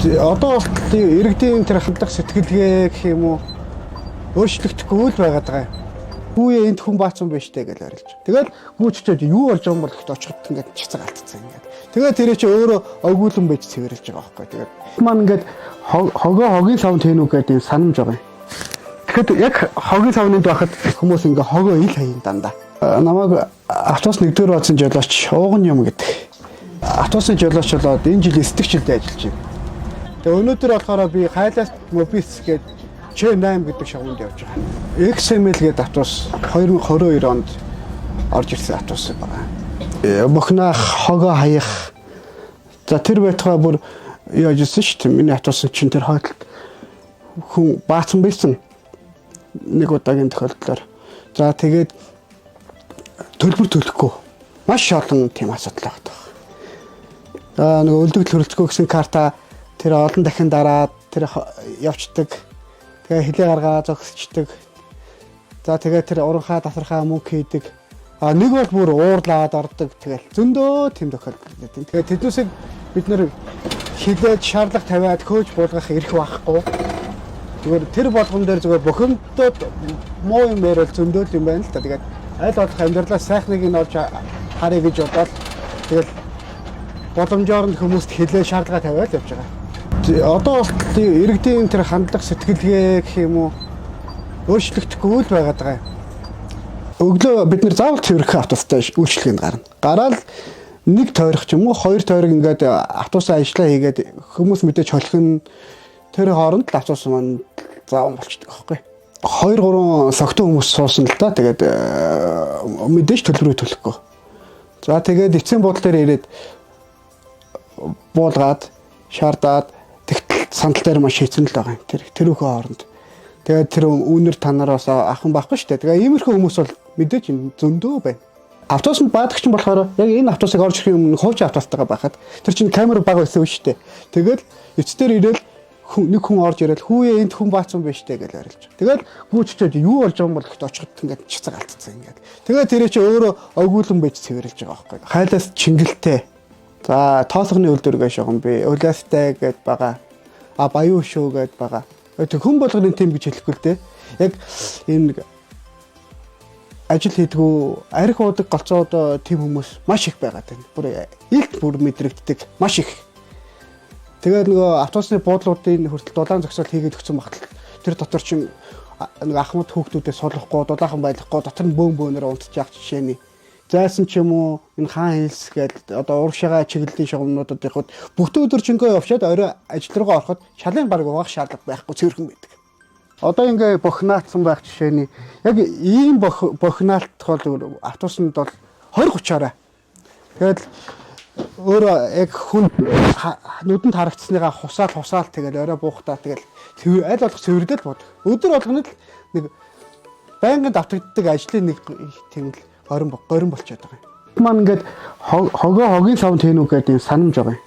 Одоо бол иргэдийн тэр хандлага сэтгэлгээ гэх юм уу өөрчлөгдөхгүй л байгаад байгаа юм. Хүүе энд хүн баацсан байж тээ гэж арилж. Тэгэл гүйччээд юу болж байгаа юм бол гэхэд очиход ингээд чицэг алдцсан ингээд. Тэгээд тэр чи өөрөө огүүлэн байж цэвэрлж байгаа байхгүй. Тэгээд маань ингээд хогоо хогийн савн тэнүү гэдэг юм санамж байгаа юм. Тэгэхэд яг хогийн савныд байхад хүмүүс ингээ хогоо ил хаян дандаа. Намайг автобус 1-р баазын жолооч ууган юм гэдэг. Автобусын жолооч болоод энэ жил 9 дэх жилдээ ажиллаж байна. Тэгээ өнөөдөр болохоор би Хайласт Мобис гэдэг Ч8 гэдэг шагуунд явж байгаа. XML гэдэг автобус 2022 онд орж ирсэн автобус байгаа. Бохнаах, хогоо хаях. За тэр байтугай бүр яаж ирсэн шүү дээ. Миний автобус чинь тэр хойдолд хүн баацсан байсан. Нэг удаагийн тохиолдлоор. За тэгээд төлбөр төлөхгүй маш олон тийм асуудал байгаа. За нөгөө үлдэгдэл хөрөлцгөө гэсэн карта тэр олон дахин дараад тэр явцдаг. Тэгээ хилээ гаргаа зогсчдаг. За тэгээ тэр уранхаа тасархаа мөнгө хийдэг. А нэг бол бүр уурлаад ордог. Тэгэл зөндөө тийм тохиолдол байдаг. Тэгээ тэднүүсийг бид нэр хилээд шаардлага тавиад хөөж буулгах эрх байхгүй. Зүгээр тэр болгон дээр зүгээр бухимдаад муу юм яриад зөндөөл юм байна л та. Тэгээд аль болох амьдралаа сайхныг нь олж харъя гэж бодоод тэгэл боломжоор нь хүмүүст хилээ шаардлага тавиад явж байгаа. Одоо бол иргэдийн тэр хандлага сэтгэлгээ гэх юм уу өөрчлөгдөхгүй л байгаад байгаа юм. Өглөө бид нэр заавал цэвэрхэн автобустай үйлчлэгээнд гарна. Гараал нэг тойрох ч юм уу хоёр тойрог ингээд автобусаа ажиллаа хийгээд хүмүүс мэдээж холхин тэр хооронд л автобус маань заавал болчдөг байхгүй. 2 3 согтун хүмүүс суусан л да. Тэгээд мэдээж төлбөрөө төлөхгүй. За тэгээд эцсийн буудлын дээр ирээд буулгаад шаардаад тэгтэл сандал дээр маш шийдсэн л байгаа юм. Тэр үхэн хооронд. Тэгээд тэр үүнэр та нар бас ахын байхгүй шүү дээ. Тэгээ иймэрхүү хүмүүс бол мэдээж зөндөө байна. Автобусанд баадагч нь болохоор яг энэ автобусыг орж ирэхийн өмнө хуучин автобустайгаа байхад тэр чинь камер бага байсан шүү дээ. Тэгэл эцдээр ирээл нэг хүн орж ирэл хүүе энд хүн баацсан байж тээ гэж арилж. Тэгэл гүйччээд юу болж байгаа юм бол гэхэд очиход ингээд чицэг алдцсан ингээд. Тэгээд тэр чи өөрөө огүүлэн байж цэвэрлж байгаа байхгүй. Хайлаас чингэлтэй. За тоосгоны үйлдвэр гэж шогон би улаастай гэд байгаа. А баян шүү гэд байгаа. Тэг хүн болгоны тийм гэж хэлэхгүй л дээ. Яг энэ нэг ажил хийдгүү арх уудаг голцоод тийм хүмүүс маш их байгаа тань. Бүр илт бүр мэдрэгддэг маш их. Тэгээд нөгөө автобусны буудлуудын хүртэл дулаан зогсоол хийгээд өгсөн багтал тэр дотор чинь нэг ахмад хүүхдүүдээ сулгахгүй, дулаахан байлгахгүй, дотор нь бөөн бөөнөр унтчих жишээний. Зайсан ч юм уу энэ хаан хилс гээд одоо урагшаага чиглэлийн шугамнуудад явхад бүтэн өдөр чингөө явчаад орой ажил руугаа ороход шалын бараг угаах шаардлага байхгүй цэвэрхэн байдаг. Одоо ингээ бохинаацсан байх жишээний яг ийм бохинаалт бол автобусанд бол 20 30-аараа. Тэгээд өөрөө яг хүн нүдэнд харагдсныгаа хусаал хусаал тэгэл орой буухтаа тэгэл аль болох цэвэрлэл бод. Өдөр болгоно л нэг байнгын давтагддаг ажлын нэг тийм л горим болчиход байгаа юм. Маань ингээд хогоо хогийн савн тэнүү гэдэг юм санамж байгаа юм.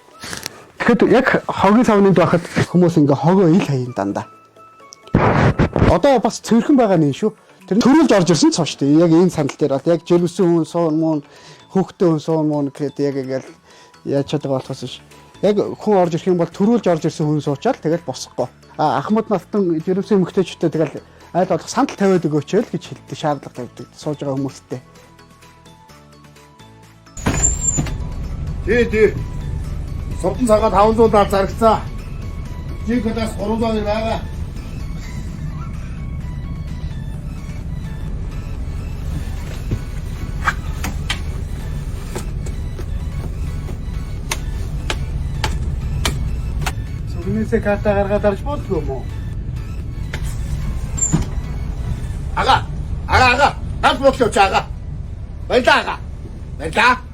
Тэгэхэд яг хогийн савныд байхад хүмүүс ингээ хогоо ил хаян дандаа. Одоо бас цэвэрхэн байгаа нь шүү. Тэр төрүүлж орж ирсэн цоо шүү дээ. Яг энэ сандал дээр бол яг жирэмсэн хүн суун муун хүүхдээ хүн суун муун гэдэг яг ингээл яаж чаддаг болохоос биш. Яг хүн орж ирэх юм бол төрүүлж орж ирсэн хүн суучаал тэгэл босхгүй. А ахмад настан жирэмсэн эмэгтэйчүүдтэй тэгэл аль болох сандал тавиад өгөөч л гэж хэлдэг шаардлага тавьдаг сууж байгаа хүмүүстэй. Тий, тий. Сувдан цагаа 570 зарагцаа. G класс 302 байгаа. Сүгнээсээ карта гаргаад арж болдгоо юм уу? Ага. Ага ага. Ганц буудлын явчих ага. Баярлаа ага. Баярлаа.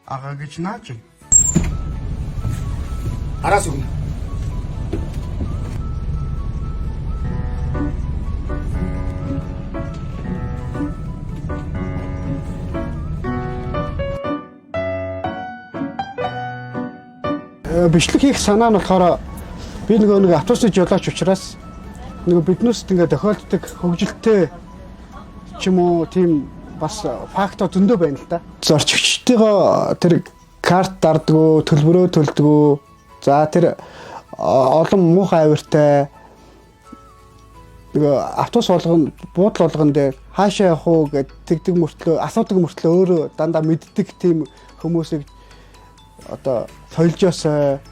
Ага гэж наач. Араас өгнө. Бичлэг хийх санаа нь болохоор би нөгөө нэг автобусны жолооч учраас нөгөө биднээст ингээ тохиолддог хөгжилтэй ч юм уу тийм бас фактор зөндөө байна л да. Зорчигчтойгоо тэр карт дардгүү, төлбөрөө төлдгүү. За тэр олон муухай авиртай нөгөө автобус болгоно, буудлын болгон дээр хаашаа явах уу гэд тэгдэг мөртлөө асуудаг мөртлөө өөрөө дандаа мэддэг тийм хүмүүсийг одоо соёлжоосой,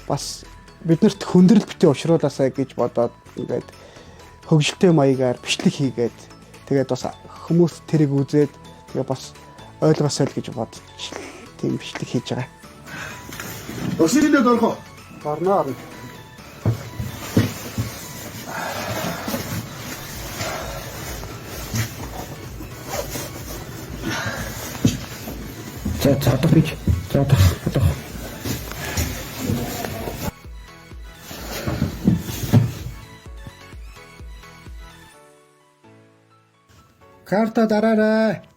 бас биднэрт хүндрэл битгий учруулаасай гэж бодоод ингээд хөгжилтэй маягаар бичлэг хийгээд, тэгээд бас хүмүүс тэрийг үзээд, тэгээ бас ойлгосоо л гэж бодож тийм бичлэг хийж байгаа. Өсөлөд орох уу? Орно, орно. За, за, одоо бич. За, одоо одоо. Карта дараарай.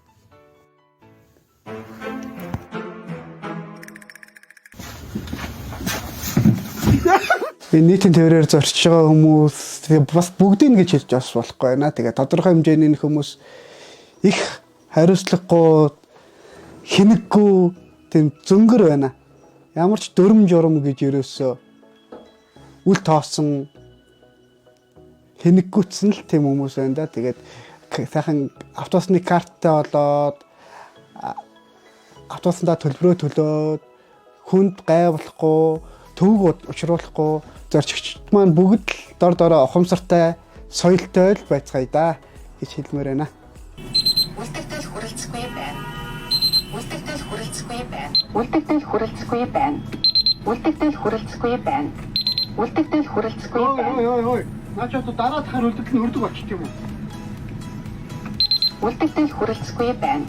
Энэ нийтийн тээврээр зорчиж байгаа хүмүүс, тэгээ бас бүгдийг гэж хэлж бас болохгүй байна. Тэгээ тодорхой хэмжээний хүмүүс их хариуцлагагүй, хинэггүй, тийм зөнгөр байна. Ямар ч дүрм журам гэж ерөөсөө үл тоосон, хинэггүйтсэн л тийм хүмүүс байна да. Тэгээд сайхан автобусны карттай болоод, автобусандаа төлбөрөө төлөөд, хүнд гай болохгүй, төвөг учруулахгүй зорчигчд маань бүгд л дор дороо ухамсартай, соёлтой л байцгаая да гэж хэлмээр байна. Үлдэгдэл хүрэлцэхгүй байна. Үлдэгдэл хүрэлцэхгүй байна. Үлдэгдэл хүрэлцэхгүй байна. Үлдэгдэл хүрэлцэхгүй байна. Үлдэгдэл хүрэлцэхгүй байна. Ой, ой. Наа чи одоо дараа дахаар үлдэгдэл нь өрдөг болчих юм уу? Үлдэгдэл хүрэлцэхгүй байна.